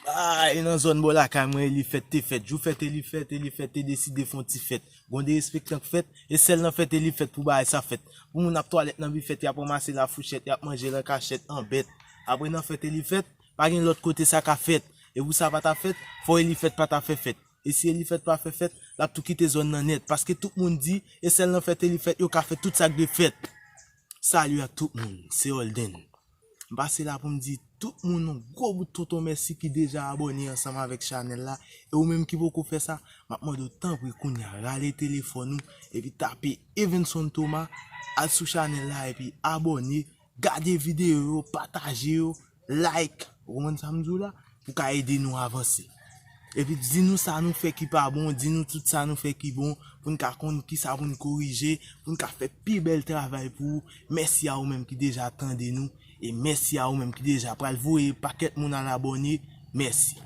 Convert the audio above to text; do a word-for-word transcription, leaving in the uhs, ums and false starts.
Ah, e nan zòn bò lakay mwen, Elifèt te fèt. Jou fèt Elifèt, Elifèt te deside fè yon ti fèt. Gon derespektan k fèt, e sèl nan fèt Elifèt pou bagay sa fèt. Pou moun ap twalèt nan bifèt, y ap ranmase lafouchèt, y ap manje l an kachèt, an bèt. Apre nan fèt Elifèt, pa gen lòt kote sa ka fèt. E pou sa pa ta fèt, fò Elifèt pa ta fè fèt. E si Elifèt pa fè fèt, l ap tou kite zòn nan nèt. Paske tout moun di, e sèl nan fèt Elifèt yo ka fè tout sa k dwe fèt. Salut ak tout moun, se Holden. M pase la pou m di tout moun yon gwo bout tonton mèsi ki deja abòne ansanm avèk chanèl la. E ou menm ki poko fè sa, m ap mande w tanpri kounye a, rale telefòn ou, epi tape Evenson Thomas, al sou chanèl la, epi abòne, gade videyo yo, pataje yo, like, ou konprann sa m di w la, pou ka ede nou avanse. Epi di nou sa nou fè ki pa bon, di nou tout sa nou fè ki bon, pou n ka konn kisa pou n korije, pou n ka fè pi bèl travay pou ou. Mèsi a ou menm ki deja tande nou, e mèsi a ou menm ki deja pral voye pakèt moun al abòne. Mèsi.